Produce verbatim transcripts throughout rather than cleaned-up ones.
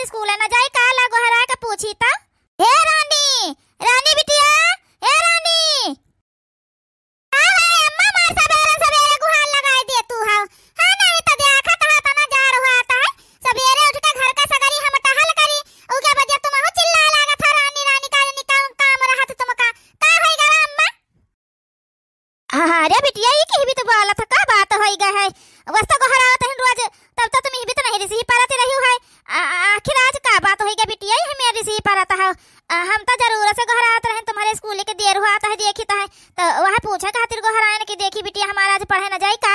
स्कूल न जाई का, ला गोहराए के पूछी त। हे रानी, रानी बिटिया, हे रानी। का है अम्मा, मार सबेरे सबेरे गुहार लगाई दे तू हौ। हाँ, नहीं तो देखत हा तना जाड़ हुआ आता है। सबेरे उठ के घर का सगरी हम टहल करी, उके बजे तुमहू चिल्लाए लागत हा, रानी, रानी, का जानी कौन काम रहत तुमका। का होई गवा अम्मा? हाँ, हाँ, अरे बिटिया, ई किही भी तो बोलत है, का बात होई गए है? वस्ता गोहरावत हन रोज, तब तो तुम ई भी तो नहीं रिसही परत रही है। आ, आ, आखिर आज का बात होई गए बिटिया, ई हमें रिसही परत है? आ, हम तो जरूर से गोहरावत रहन, तुम्हारे स्कूल के देर हुआ तो है, देखी तो है, तो वह पूछे खातिर गोहरायन कि देखी बिटिया, हमारा आज पढ़े न जाई का?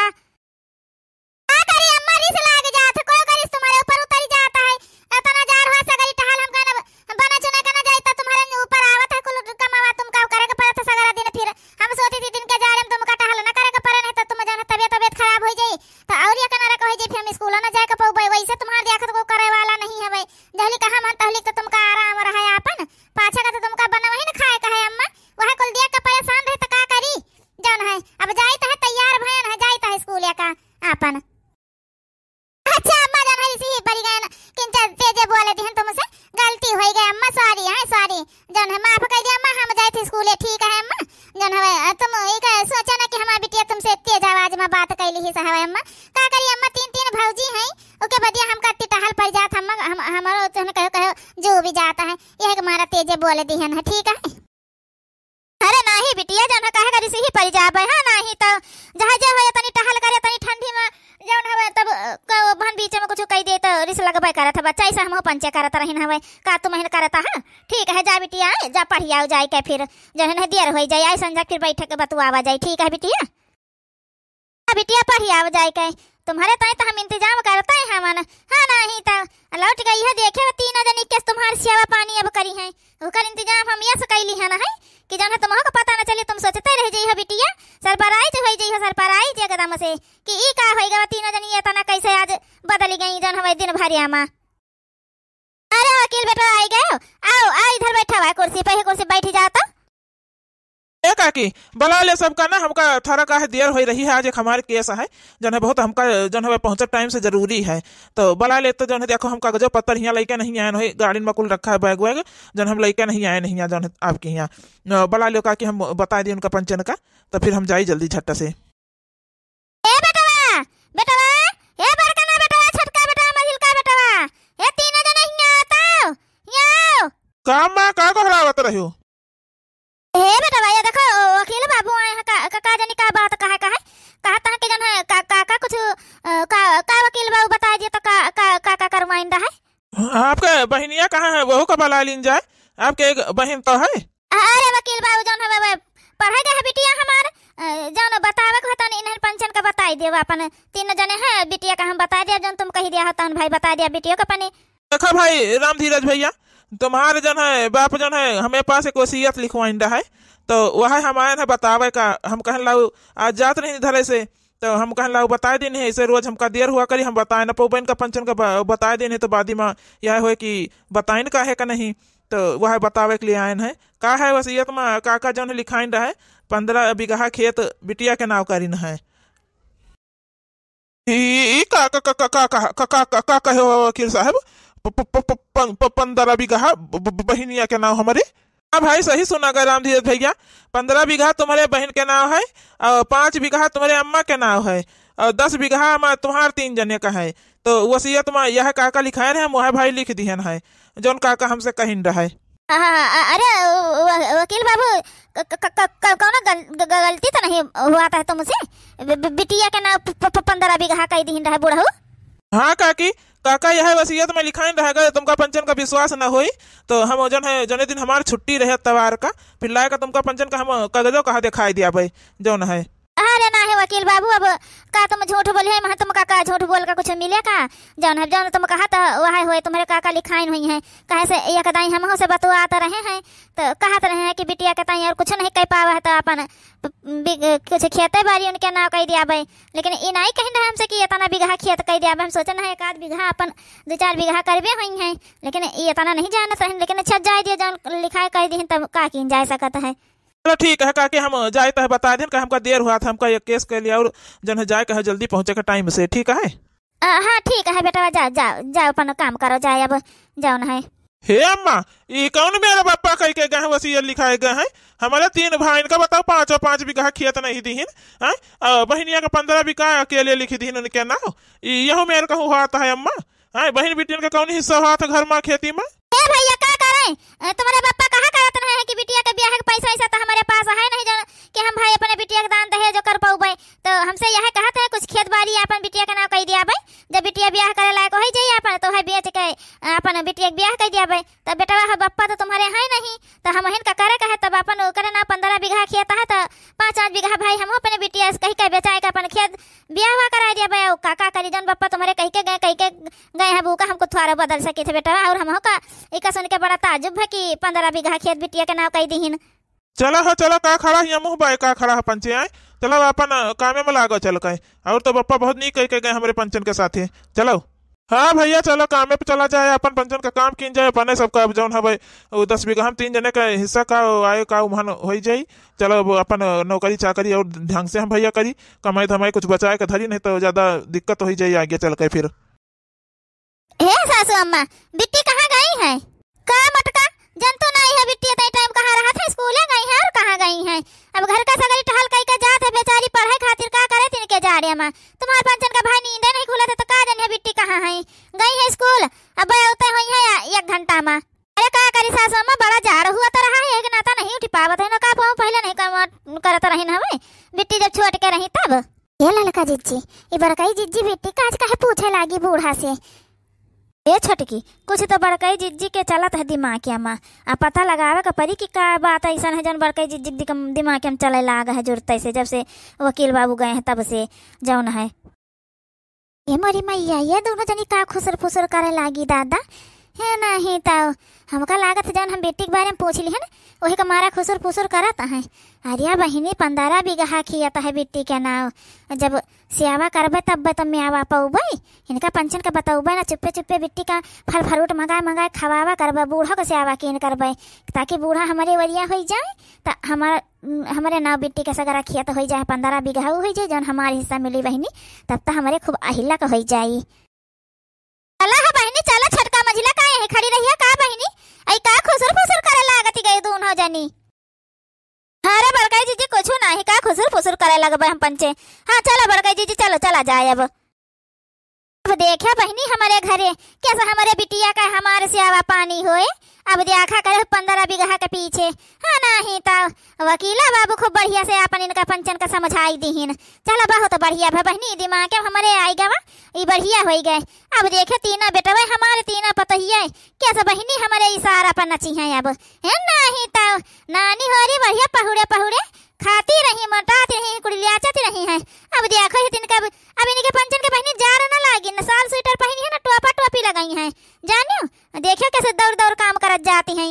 का करी अम्मा, रिस लाग जात है, कोई का रिस तुम्हारे ऊपर उतरी जाता है। इतना जाड़ हुआ सगरी टहल हम कहना बना चुने के ना जाई, तो तुम्हारे ऊपर आवत है कुल कमावा, तुमका करे के पड़त है सगरा दिन। फिर हम सोची थी दिन के जाड़े में तुमका टहल ना करे के पड़े, नहीं तो तुम जाने तबियत, तबियत खराब हो जाई, तो और ये कनारा कहे जे फिर हम स्कूल ना जाए के पउबे। वैसे तुम्हारे देखत को करे वाला नहीं हवे, जहली कहा मन तहली तो तुमका आराम रहे आपन, पाछे का तो तुमका बनवही न खाए का है अम्मा, वह कुल देख के परेशान रहे तो का करी। जौन है अब जाइत है, तैयार भयन है, जाइत है स्कूल या का आपन। अच्छा अम्मा, जौन है इसी परी गए न, किंचा तेजे बोले दिहन तुमसे, गलती होई गई अम्मा, sorry है, sorry। जौन है माफ कर दे अम्मा, हम जाइत है स्कूले, ठीक है अम्मा। जौन है तुम एक सोचा ना कि हमार बिटिया तुमसे तेज आवाज में बात कैली ही सहवे अम्मा। का करी अम्मा, तीन तीन भौजी हैं, ओके बदिया हमका अत्ती टहल पड़ जात अम्मा, हम, हमारो जौन कहो कहो जो भी जाता है, यह हमारा तेजे बोले दिहन है, ठीक है। अरे नाही बिटिया, जौन है काहे करी से ही पड़ जाबे, हाँ, नाही तो जहाँ जे होए तनी टहल करे, तनी ठंडी में जौन हवे तब, अ, क-, भन बीच में कुछ कही दे तो रिस लगबे करत है, बच्चा ऐसा हमहू पंचे करत रहिन हवे, का तुम एहन करत है? ठीक है, जा बिटिया, जा पढ़ियाओ जाए के फिर, जौन है देर होई जाए, आई संझा फिर बैठ के बतुआवा जाए, ठीक है बिटिया? बिटिया पढ़ियाव जाए के, तुम्हारे ताई तो हम इंतजाम करते हैं हमन। हाँ, नाही तो लौट गई है, देखे वो तीनों जनी के तुम्हार सेवा पानी अब करी हैं, ओकर इंतजाम हम यस कैली है ना है कि जौन है तुमको पता न चली, तुम सोचते रह जाई हो बिटिया, सरप्राइज होई जाई हो, सरप्राइज एकदम से कि ई का होई गवा, तीनों जनी ये तना कैसे आज बदली गई जौन हवे दिन भरिया मा। अरे वकील बेटा, आई गए हो? आओ, आओ, इधर बैठा हुआ है कुर्सी पे, ही कुर्सी बैठी जाता। ए काकी, बुला ले सबका ना, हमका थोड़ा का है देर होई रही है, आज एक हमारे केस है, जौन है बहुत हमका जौन है पहुँचत टाइम से जरूरी है, तो बुला ले। तो जौन है देखो हम कागजो पत्तर हियाँ लइके नहीं आए, वही गाड़ी में कुल रखा है बैग वैग, जौन हम लइके नहीं आए नहीं, जौन है आपके यहाँ न, बुला लो काकी, हम बता दिए उनका पंचन का, तो फिर हम जाई जल्दी झट्टा से। ए बेटवा, बेटवा, ए बड़कना बेटवा, छोटका बेटवा, मझिलका बेटवा, ए तीनों जने हियाँ आवत हो, हियाँ आओ। का माँ, का गोहरावत रही हो? ए बेटवा, ये देखो, ओ, वकील बाबू आए हैं, का, का, का जानी का बात, का है, का है? कहत हैं कि जौन है, का, का, का कुछ, अ, का, का वकील बाबू बता दिए तो का, का, का, का करवाइन रहा है? आपके बहिनिया कहाँ है? वहू का बुला लीन जाए, आपके एक बहिन तो है। अरे वकील बाबू, जौन हवे, वे पढ़े गए है बिटिया हमार, अ, जौन बतावे के होता नहीं, इन्हन पंचन का बताई देव, अपन तीनों जने हैं, बिटिया का हम बताई देव, जौन तुम कही दिया होता भाई, बताई दिया बिटिया का पनी। देखा भाई राम धीरज भैया, तुम्हारे जौन है बाप जौन है हमें पास एक वसीयत लिखवाइन रहा है, तो वह हम आए हैं बतावे का, हम कहन लाऊ आज जात नहीं धरे से, तो हम कहन लाऊ बताए दिन है, ऐसे रोज हमका देर हुआ करी, हम बताए न पउबे इनका पंचन का ब-, बताए दिन है, तो बादी में यह होए कि बताइन का है का नहीं, तो वह बतावे के लिए आयन है। का है वसीयत में काका जौन लिखाइन रहे, पन्द्रह बीघा खेत बिटिया के नाव करिन है। ई, ई का, का, का कहे हो वकील साहब? प-, प-, प-, प-, पन-, प-, पन्द्रह बीघा ब-, ब-, ब-, बहिनिया के नाव हमरे? हाँ भाई, सही सुना गए राम धीरज भैया, पन्द्रह बीघा तुम्हारे बहिन के नाव है और पाँच बीघा तुम्हारे अम्मा के नाव है और दस बीघा हमार तुम्हार तीन जने का है। तो वसीयत में यह काका लिखाए रहे, हम वह भाई लिख दिहन है, जौन काका हमसे कहिन रहे। हाँ, हाँ, हाँ, अरे, व-, व-, वकील बाबू, क-, क-, क-, क-, कौनो गल-, ग-, ग-, गलती तो नहीं हुआ था तुमसे? बि-, बि-, बिटिया के नाव प-, प-, प-, पन्द्रह बीघा कह दिहिन रहे बुढ़ऊ। हाँ काकी, काका यह वसीयत में लिखाइन रह गए, तुमका पंचन का विश्वास न होई, तो हम जौन है, जौने दिन हमार छुट्टी रहे अतवार का, फिर लाए का तुमका पंचन का हम कागजो कहा दिखाई दिया भाई, जौन है। अरे नाही वकील बाबू, अब का तुम झूठ बोली है, महा तुम का, का झूठ बोल का कुछ मिले का? जौन है, जौन तुम कहा तो वह होए, तुम्हारे काका लिखाइन हुई है। कहे से एक दाई हमहू से बतुआत रहे हैं, तो कहत रहे हैं कि बिटिया के ताई और कुछ नहीं कह पावा है, तो अपन बि-, कुछ खेते बारी उनके नाव कह दिया भाई। लेकिन ई नहीं कहिन रहे हमसे कि इतना बीघा खेत कह दिया भाई। हम सोचन है एक आध बीघा अपन दो चार बीघा करबे हुई हैं, लेकिन ई इतना नहीं जानत रहे। लेकिन अच्छा जाए दिया, जौन लिखाए कह दिहिन तब का कीन जाए सकत है। चलो ठीक है काकी, हम जाए तो है बता देन, का हमका देर हुआ था, हमका ये केस के लिए और जौन है जाए के है जल्दी पहुँचे के टाइम से, ठीक है? अ, हाँ, ठीक है बेटवा, जाओ, जाओ, जाओ, अपन काम करो, जाए अब, जाओ ना है। हे अम्मा, ई कौन मेरे बप्पा कहि के गए हैं, वसीयत लिखाए गए हैं? हमारे तीन भाई, इनका बताओ, पाँचों पाँच बीघा खेत नहीं दीहिन, हैं? अ, बहिनिया का पन्द्रह बीघा अकेले लिखि दीहिन उनके नाव। ई यहू मेरे कहूँ होत है अम्मा? हैं, बहिन बिटियन का कौन हिस्सा होत है घर मा खेती मा? ए भैया, का करें? अ, तुम्हारे बप्पा कहा करत रहे हैं कि बिटिया के ब्याह के पैसा वैसा तो हमारे पास है नहीं, जौन कि हम भाई अपने बिटिया के दान दहेज कर पउबे। तो हमसे यह कहत है, कुछ खेत बाड़ी अपन बिटिया के नाव कहि दियाबे, जब बिटिया ब्याह करे लायक होइ जाई अपन, तो है बेच के, अ, अपन बिटिया के ब्याह कहि दियाबे। तब बेटवा है बप्पा तो तुम्हारे हैं नहीं, तो हमहिन का करे कहे, तब अपन ओकरे नाव पन्द्रह बीघा खेत है, तो पाँच पाँच बीघा भाई हम अपने बिटिया से कहि के बेचाए के अपन खेत ब्याह हुआ कराए दियाबे। का, का करी, जौन बप्पा तुम्हारे कहि के गए, कहि के गए हैं, वो का हमको थोड़ा बदल सकी थे बेटवा। और हमहू का इका सुन के बड़ा ताजुब है कि पन्द्रह बीघा खेत बिटिया के नाव कहि दीहिन। चला हो, चला, का खड़ा हिया मुँह बाय, का खड़ा है पंचे आए? चला अपन, अ, कामे में लागो चल के। और तो बप्पा बहुत नीक कहि के गए हमरे पंचन के साथे। चलो। हाँ भैया, चलो कामे पे चला जाए, अपन पंचन का काम कीन जाए, अपने सबका अब जौन हवे, वो दस बीघा हम तीन जने का हिस्सा का आए का उम्हन होइ जाई। चलो, अब अपन नौकरी चाकरी और ढंग से हम भैया करी, कमाई धमाई कुछ बचाए के धरी, नहीं तो ज्यादा दिक्कत होइ जाई आगे चल के फिर। हे सासू अम्मा, बिट्टी कहाँ गई है? का मटका, जन तो नहीं है बिट्टी, तई टाइम कहाँ रहा था, स्कूले गई है और कहाँ गई है? अब घर का सगरी टहल कई के जात है बेचारी पढ़ाई खातिर, का करे तिनके जाड़े मा। तुम्हार पंचन का भाई नींदे नहीं खुला था तो का जन है बिट्टी कहाँ है, गई है स्कूल। अब उते हुई है एक घंटा मा। अरे का करी सासू अम्मा, बड़ा जाड़ हुआ तो रहा है, एक नाता नहीं उठी पावत है ना, का पाऊँ पहले नहीं कमा-, करत रही ना हवे, बिट्टी जब छोट के रही तब। ए ललका जिज्जी, ई बड़कई जिज्जी बिट्टी का आज काहे पूछे लागी बूढ़ा से? ए छोटकी, कुछ तो बड़कई जिज्जी के चलत है दिमाग के मा, आ पता लगावे के परी कि का बात ऐसन है जौन बड़कई जिज्जी के दिम-, दिमाग के मा चले लाग है जुरते से, जब से वकील बाबू गए हैं तब से जौन है। ए मोरी मैया, ये दोनों जनी का खुसुर फुसुर करे लागी दादा? हे नहीं तो हमका लागत जौन हम बेटी के बारे में पूछ लिहन, वही के मारा खुसुर फुसुर करत हैं। अरे बहिनी, पन्द्रह बीघा खेत है बिट्टी के नाव, जब सेवा करबे तब तो मेवा पउबे। इनका पंचन के बतउबे ना, चुप्पे चुप्पे बिट्टी का फल फ्रूट मंगाए मंगाए खवावा करबे, बूढ़ो के सेवा कीन करबे, ताकि बूढ़ा हमरे वरिया होइ जाए, त हमार, हमरे नाव बिट्टी के सगरा खेत होइ जाए, पन्द्रह बीघा होइ जाए, जौन हमार हिस्सा मिली बहिनी, तब त हमरे खूब अहिला के होइ जाई। चला हो बहिनी, चला, छोटका मझिला का यहीं खड़ी रहिया का बहिनी? आई का खुसुर फुसुर करे लागत गई दोनों जनी? हाँ रे बड़काई जीजी, कुछु नाही, का खुसुर फुसुर करे लगबे हम पंचे। हाँ चला बड़काई जीजी, चलो चला जाए अब। अब देखे बहिनी हमरे घरे कैसे हमरे बिटिया का हमार सेवा पानी होए। अब देखा करे पन्द्रह बीघा के पीछे, हाँ नाही तो वकीला बाबू खूब बढ़िया से आपन इनका पंचन का समझाई दीहिन। चला बहुत बढ़िया भा बहिनी, दिमाग के हमरे आई गवा, ई बढ़िया होई गए। अब देखे तीना बेटवे हमारे तीना पतोहिए कैसे बहिनी हमरे इशारा पर नची हैं। अब हे नाही तो नानी होरी बढ़िया पहुड़े पहुड़े खाती रही, मोटाती रही, कुड़िलियाचत रही हैं। अब देखो ही तिनका अब, अब इनके पंचन के बहिनी जार न लागी, न साल स्वेटर पहिनी है, न टोपा टोपी लगाई हैं। जानियो, देखियो कैसे दौड़ दौड़ काम करत जाती हैं।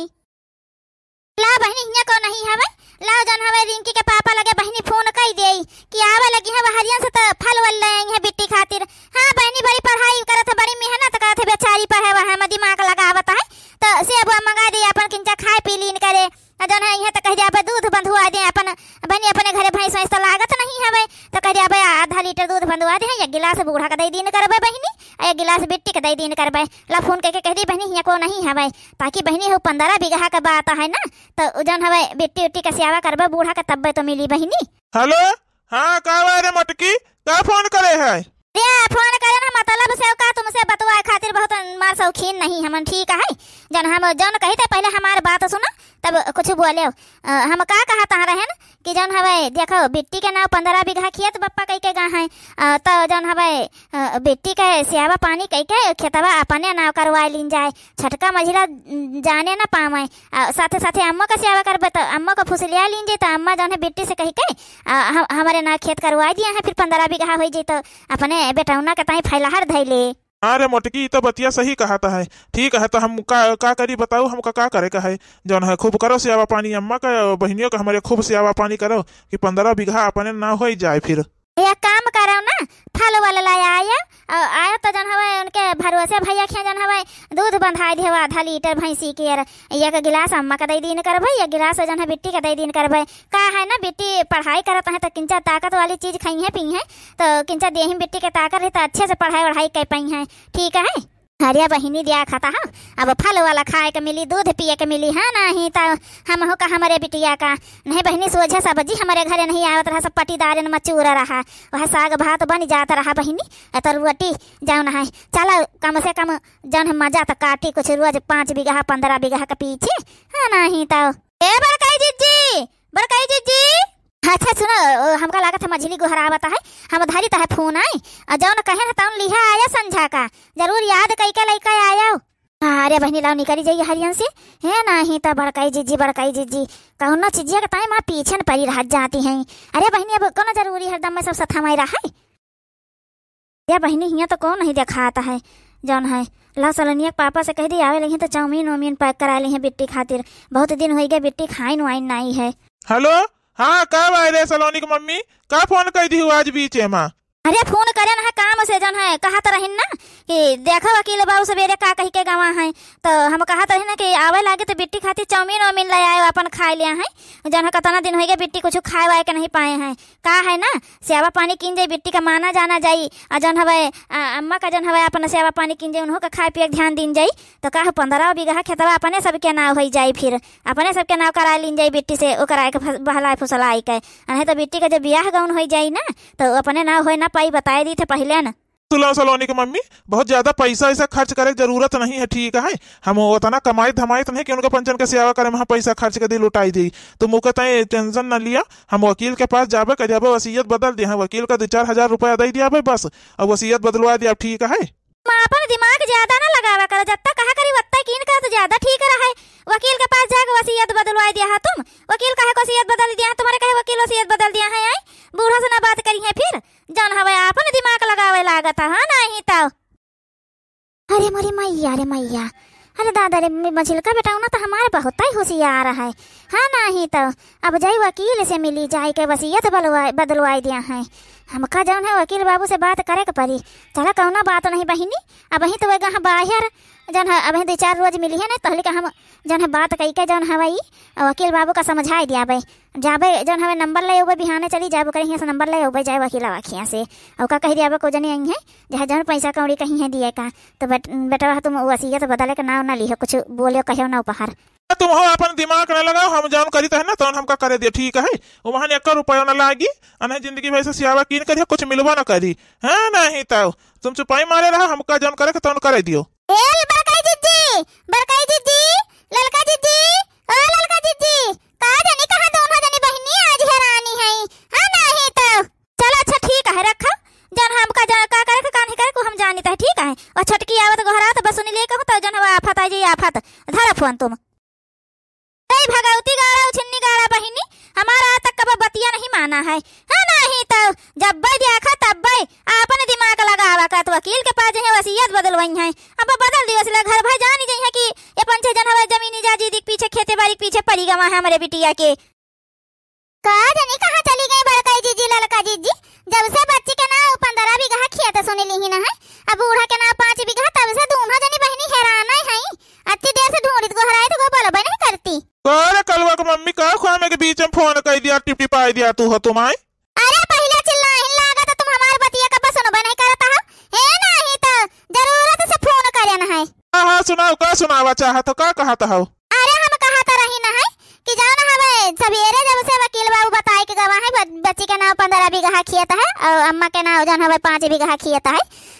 ला बहिनी, हियाँ को नहीं हवे, ला जौन हवे रिंकी के पापा लगे बहिनी फोन कई देई कि आवे लगी है बहरियन से तो फल वल ले आई है बिट्टी खातिर। हाँ बहिनी, बड़ी पढ़ाई करत है, बड़ी मेहनत करत है बेचारी, पढ़े वढ़े में दिमाग लगावत है, तो सेब मंगा दे, अपन किंचा खाए पी लीन करे। आ जौन है, इहे त कह जाबे दूध बंधुआ दे, अपन बहिनी अपने घरे भैंस वैंस त लागत नहीं हवे, त कह जाबे आधा लीटर दूध बंधुआ दे, एक गिलास बूढ़ा के दे दीन करबे बहिनी, आ एक गिलास बिट्टी के दे दीन करबे। ला फोन करके कह दी बहिनी, हियाँ को नहीं हवे, ताकि बहिनी हो पन्द्रह बीघा के बात है ना, तो उ जौन हवे बिट्टी उट्टी के सेवा करबे बूढ़ा के, तब्बे तो मिली बहिनी। हेलो, हाँ, का बा रे मोटकी, का फोन करे है? रे, फोन करे ना, मतलब से का तुमसे बतवाए खातिर बहुत मार शौकीन नहीं हमन, ठीक है? जौन हम, जौन कही थे पहले हमार बात सुनो, तब कुछ बोले। अ, हम का कहा तहाँ रहन कि जौन हवे, देखो, बिट्टी के नाव पन्द्रह बीघा खेत बप्पा कई के गा है, अ, तो जौन हवे, अ, बिट्टी के सेवा पानी कई के खेतवा अपने नाव करवा लीन जाए। छोटका मझिला, उम, जाने ना पावे। आ, साथे साथे अम्मा का सेवा करबे तो अम्मा का फुसलिया लीन जे तो अम्मा जौन है बिट्टी से कही के, आ, हम, हमरे ना खेत करवा दिया है, फिर पन्द्रह बीघा होइ जे तो अपने बेटौना के ताई फैलाहर धैले। हाँ रे मोटकी, ई तो बतिया सही कहत है। ठीक है, तो हम का, का करी बताऊ, हमका का करे का है? जौन है खूब करो सेवा पानी अम्मा का, बहिनियों का हमरे खूब सेवा पानी करो कि पन्द्रह बीघा अपने ना होइ जाए फिर। एक काम करो ना, फल वल ले आयो, और आयो तो जौन हवे उनके भरोसे भैया खिया जौन हवै दूध बंधाइ दिहौ आधा लीटर भैंसी के, अउर एक गिलास अम्मा का दइ दीन करबै, एक गिलास जौन है बिट्टी का दइ दीन करबै। का है ना, बिट्टी पढ़ाई करत है तो किंचा ताकत वाली चीज खइहैं पीहैं, तो किंचा देही में बिट्टी के ताकत रही तो अच्छे से पढ़ाई वढ़ाई कर पइहैं। ठीक है। अरे बहिनी, द्याखत हौ, अब फल वाला खाए के मिली, दूध पिए के मिली, है नाहीं तो हमहू का हमरे बिटिया का। नहीं बहिनी, सोझे सब्जी हमरे घरे नहीं आवत रहा, सब पटीदारन में चूर रहा, वह साग भात बन जात रहा बहिनी, ए तो रोटी जौन है। चला कम से कम जौन है मजा तो काटी कुछ रोज पाँच बीघा पन्द्रह बीघा के पीछे, है नाहीं तो। ए बड़काई जिज्जी, बड़काई जिज्जी। अच्छा सुनो, ओ, हमका लागत है मझली गोहरावत है, हम धरी त है फोन आई, अउर जौन कहे न तौन लिहा आया संझा का, जरूर याद कइके लइके आया। अरे बहिनी लाओ निकरी जाइए हरियन से, है नाहीं त बड़काई जिज्जी, बड़काई जिज्जी, कौनो चीजिया के ताई माँ पीछे न पड़ी रह जाती हैं। अरे बहिनी अब कौनो जरूरी हरदम में सब सथामाई रहा है। या बहिनी, हियाँ तो कौन नहीं देखात है, जौन है। लाओ सलोनिया के पापा से कहि दी, आवे लगिहैं तो चाउमीन वाउमीन पैक कराइ लिहैं बिट्टी खातिर। बहुत दिन होइ गए बिट्टी खाइन वाइन नाहीं है। हेलो, हाँ, का बाय रे सलोनी के मम्मी, का फोन कइ दिहू आज बीचे मा? अरे फोन करेन है काम से, जौन है, कहत रहिन ना कि देखो वकील बाबू सबेरे का कहिके गवा हैं, तो हम कहत रहिन ना कि आवे लागे तो बिट्टी खातिर चाउमीन वाउमीन लइ आयो, अपन खाइ लिया हैं, जौन है, कतना दिन होइ गए बिट्टी कुछ खाए वाए के नहीं पाए हैं। का है ना, सेवा पानी कीन जाई, बिट्टी का माना जाना जाई, अउर जौन हवै, आ, अम्मा का जौन हवै, अपन सेवा पानी कीन जाई, उन्हों का खाए पिए के ध्यान दीन जाई। तो का हो, पन्द्रह बीघा खेतवा अपने सबके नाव होइ जाई, फिर अपने सबके नाव कराइ लीन जाई बिट्टी से, ओकरा के फस-, बहलाए फुसलाए के। अनहे तो बिट्टी का जब बियाह गौन होइ जाई ना, तो अपने नाव होइ ना पाई, बताए दी थे पहिले ना। सुनो सलोनी के मम्मी, बहुत ज्यादा पैसा ऐसा खर्च करे के जरूरत नहीं है, ठीक है? हम उतना कमाइत धमाइत नहीं कि उनका पंचन के सेवा करे में पैसा खर्च के दी लुटाई दी। तुम ओकर ताई टेंशन न लिया, हम वकील के पास जाबे, कह जाबे वसीयत बदल दिया है, वकील का दो चार हजार रुपया दे दिया बे बस, अब वसीयत बदलवा दिया, ठीक है? माँ अपन दिमाग ज्यादा ना लगावा करो, जत्ता कहा करी वत्ता कीन कर तो ज्यादा ठीक रहे। वकील के पास जाके वसीयत बदलवा दिया है तुम, वकील कहे को वसीयत बदल दिया है, तुम्हारे कहे वकील वसीयत बदल दिया है, आई बूढ़ा से ना बात करी है फिर। जौन हवे आपन दिमाग लगावे लागत ह, नाहीं तउ। अरे मोरी मइया रे मइया, अरे दादा रे, म-, मझिलका बेटउना त हमार बहुतै हुसियार है। हाँ, नाहीं तउ अब जाई वकील से मिली, जाइके वसीयत बलवाइ, बदलवाइ दिया है। हमका जउन है वकील बाबू से बात करेक परी। चला कउनो बात नहीं बहिनी, अबहीं त वे गहा बाहर जउन है, अबहीं दुइ चार रोज मिलिहैं नहीं, तहलिका हम जउन है बात कइके जउन हवइ वकील बाबू का समझाइ दियाबइ। जाबे जउन हवे नंबर लइ अउबे, बिहाने चली जाबे, ओकरे हियाँ से नंबर लइ अउबे, जाए वकीलवा खियाँ से। अउ का कहि दियाबे, को जनी अइहैं, जहाँ जउन पइसा कौड़ी कहिहैं दिए का। त बेट-, बेटवा तुम वसीयत बदले के नाव न लिहो, कुछ बोल्यो कह्यो न उपहार। तुमहू आपन दिमाग न लगाओ, हम जउन करी तहन न तउन हमका करे दियो, ठीक है? वहाँ एक्को रुपयो न लागी, अनहे जिंदगी भर से सियावा कीन करियो, कुछ मिलबो न करी। हाँ, नाहीं तउ तुम चुपाई मारे रहा, हमका जउन करे के तउन करे दियो। ए बड़काई जिज्जी, बड़काई जिज्जी, ललका जिज्जी, ओ ललका जिज्जी, का जनी कहाँ दुनो जनी बहिनी आज हेरानी है? हाँ, नाहीं तउ। चलो अच्छा ठीक है, रखो। जउन हमका जा-, का करे के, का नहीं करे के, हम जानित है, ठीक है? अउ छोटकी आवत गोहरात बस सुनि लिए कहूँ तउ जउन हवा आफत आ जाई, आफत। धरा फोन तुम। ए भगवती गाड़ा, उछिन्नी गाड़ा बहिनी, हमार आज तक कबो बतिया नहीं माना है। हाँ, नाहीं तउ जब्बे देखा तब्बे आपन दिमाग लगावा का, त वकील के पास जइहैं वसीयत बदलवइहैं। अब बदल दियो सिला, घर भर जानी जइहैं कि ये पंचे जउन हवे जमीनी जायदाद के पीछे, खेते बारी के पीछे परी गवा है हमरे बिटिया के। का जनी कहाँ चली गई बड़काई जिज्जी, ललका जिज्जी? जब से बच्ची के नाव पन्द्रह बीघा खेत सुनि लिहिन है, अब बूढ़ा के नाव पाँच बीघा, तब से दुनो जनी बहिनी हेरान है। अत्ती देर से ढूंढित गोहराइत, त बोलबे नहीं करती। का रे कलुआ के मम्मी, का खुआ में के बीच में फोन कइ दिया, टिपटिपाइ दिया तू हो तुम आई? अरे पहिले चिल्लाहिन लागत, तुम हमार बतिया कब्बो सुनबे नहीं करत हो। ए नाहीं तउ जरूरत से फोन करेन है। हाँ, हाँ, सुनाओ, का सुनावा चाहत हो, का कहत हो? अरे हम कहत रहिन है कि जउन हवे सबेरे जब से वकील बाबू बताइ के गवा है, ब-, बच्ची के नाव पन्द्रह बीघा खेत है अउ अम्मा के नाव जउन हवे पाँच बीघा खेत है,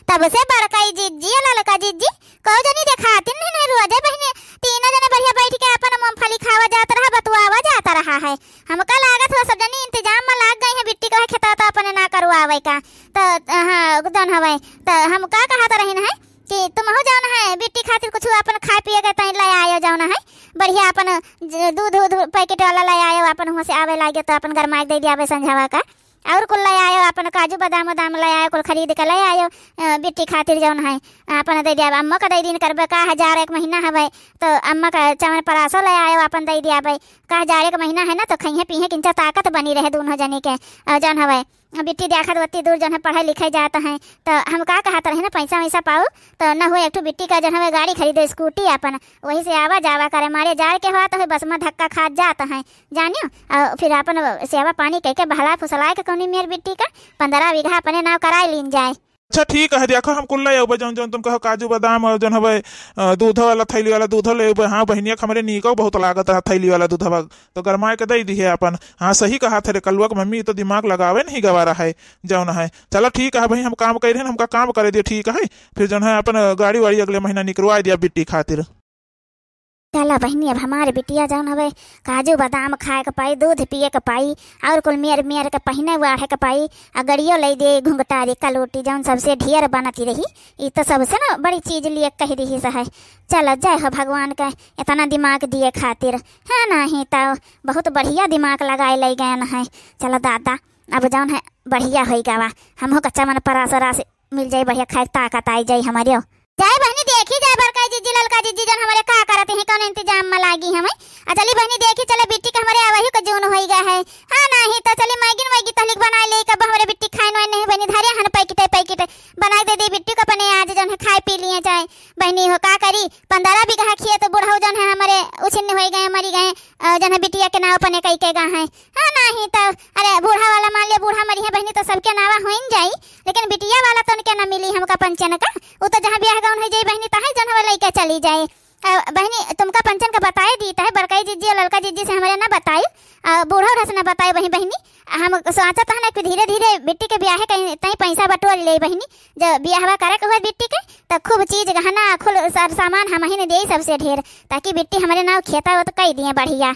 तब से बड़काई जिज्जी, ललका जिज्जी, कउ जनी देखातिन नहीं, नहीं रोजे बहिनी तीनों जने बढ़िया बइठ के आपन मूंगफली खावा जात रहा, बतुआवा जात रहा है। हमका लागत हुआ सब जनी इंतजाम में लाग गई हैं, बिट्टी कहे खेता त अपने ना करवावे का। त हाँ, जउन हवे, त हम का कहत रहिन है कि तुमहू जउन है बिट्टी खातिर कुछ आपन खाए पिए के तई लइ आयो, जउन है बढ़िया आपन ज-, दूध उध पैकेट वाला लइ आयो, आपन हुआँ से आवे लागे त आपन गरमाए के दइ दियाबे संझावा का। अउर कुल लइ आयो, आपन काजू बादाम उदाम लइ आयो, कुल खरीद के लइ आयो, अ, बिट्टी खातिर जउन है, आपन दइ दियाबे। अम्मा का दइ दीन करबे का, हजार एक महीना हवे, त अम्मा का च्यवनप्राशो लइ आयो, आपन दइ दियाबे। का हजार एक महीना है ना, त खइहैं पीहैं, किंचा ताकत बनी रहे दुनो जनी के। अउर जउन हवे, बिट्टी देखत ओत्ती दूर जौन है पढ़े लिखे जात हैं, तो हम का कहत रहे ना, पैसा वैसा पाऊ तो न हो एक ठो बिट्टी का जौन है गाड़ी खरीदे, स्कूटी अपन, वही से आवा जावा करे। मारे जाए के हुआ तो है बस में धक्का खात जात हैं, जानियो। और फिर अपन सेवा पानी कह के बहला फुसला के कौनी मेर बिट्टी का पंद्रह बीघा अपने नाव कराए लीन जाए। अच्छा ठीक है, देखो हम कुल ले अउबे जौन जौन तुम कहो, काजू बादाम और जौन हवे, अ, दूध वाला थैली वाला दूध ले अउबे। हाँ बहिनिया, हमरे नीको बहुत लागत रहा थैली वाला दूधवा, तो गरमाए के दे दिहे अपन। हाँ सही कहा थे रे कलुआ के मम्मी, तो दिमाग लगावे नहीं गवा रहा है जौन है। चलो ठीक है बहिनी, हम काम कर रहे हैं, हमका काम करे दियो, ठीक है। फिर जौन है अपन गाड़ी वाड़ी अगले महीना निकरवाए दिया बिट्टी खातिर। चला बहिनी, अब हमार बिटिया जौन हवे काजू बादाम खाए के पाई, दूध पिए के पाई, और कुल मेर मेर के पहिने ओढ़े के पाई, आ गड़ियो ले दे घुंघटारी कलोटी जौन सबसे ढेर बनती रही। ई तो सबसे ना बड़ी चीज लिए कह रही से है। चला जय हो भगवान के इतना दिमाग दिए खातिर, है नहीं तो बहुत बढ़िया दिमाग लगाए ले गए न है। चला दादा, अब जौन है बढ़िया होई गवा, हमहू का चमन परास रास मिल जाई, बढ़िया खाए ताकत आई जाई हमारे। जाए बहिनी, देखी जाए बड़का जिज्जी ललका जिज्जी जौन हमारे का करत ही, कौन इंतजाम में लागी हमें। आ चली बहिनी, देखी चले बिट्टी के हमारे आवही को जून होई गए है। हाँ नहीं तो चली मैगी न वैगी तहलिक बनाए ले, कब हमारे बिट्टी खाए नोए नहीं बहिनी, धरे हन पैकेट पैकेट बनाए दे दी बिट्टी को अपने, आज जौन है खाए पी लिए जाए। बहिनी हो का करी, पंद्रह बीघा खेत बुढ़ऊ जौन है हमारे उछिन्न होई गए, मरी गए, अ, जौन है बिटिया के नाव अपने कई के गा है। हाँ नहीं तो अरे बूढ़ा वाला मान लिया, बूढ़ा मरी है बहिनी तो सबके नावा होइन जाई, लेकिन बिटिया वाला तो उनके ना मिली हमका पंचन का। वो तो जहाँ ब्याह गौन हो जाई बहिनी, तहाँ जौन हवे लइके चली जाए। अ, बहिनी तुमका पंचन का बताए दी तहे, बड़काई जिज्जी और ललका जिज्जी से हमारे ना बताई, अ, बूढ़ा उढ़ा से ना बताई बहिनी। बहिनी हम सोचत हन कि धीरे धीरे बिट्टी के ब्याहे कहीं तई पैसा बटोर ले बहिनी, जब ब्याहवा करे के हुआ बिट्टी के तो खूब चीज गहना खुल सर सामान हम ही ने दे सबसे ढेर, ताकि बिट्टी हमारे नाव खेता वो तो कई दिए बढ़िया।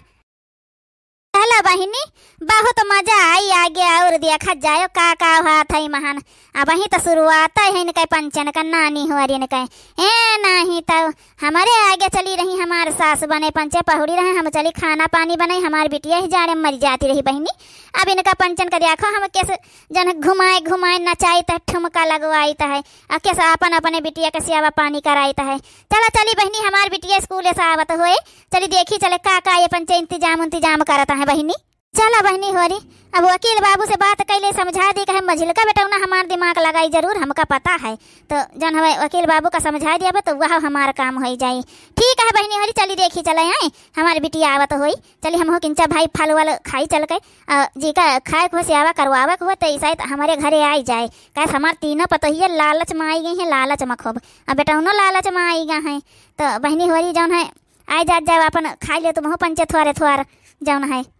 चलो बहिनी, बहुत मजा आई आगे, और देखत जायो का का होत है महान। अबहीं तो शुरुआत है इनके पंचन का, नानी हो रही इनके। ए नहीं तो हमारे आगे चली रही हमार सास बने पंचे पहुड़ी रहे, हम चली खाना पानी बनाई, हमार बिटिया ही जाड़े मर जाती रही बहिनी। अब इनका पंचन का देखो हम कैसे जन घुमाए घुमाए नचाइत है, ठुमका लगवाइत है, आ कैसे अपन अपने बिटिया के सेवा पानी कराइत है। चला चली बहिनी, हमार बिटिया स्कूल से आवत होए, चली देखी चले का का ये पंचे इंतजाम उंतजाम करत है बहिनी। चला बहिनी होरी, अब वकील बाबू से बात कैले समझा दी, कहे मझिलका बेटौना हमार दिमाग लगाई जरूर, हमका पता है। तो जन हवे वकील बाबू का समझा दिया बा, तो वह हमार काम होई जाई। ठीक है बहिनी होरी, चली देखी चले आई, हमार बिटिया आवत होई। चली हमहू किंचा भाई फल वल खाई चल के, अ, जी का खाए को सेवा करवावे को हो, तो ईसाई तो हमारे घरे आई जाए। कहे हमार तीनों पतोहिया लालच में आई गई हैं, लालच में खूब, अब बेटौनो लालच में आई गा हैं। तो बहिनी होरी जौन है, आए जात जाओ, अपन खाई ले तुमहू पंचे थोरे थोर जौन है।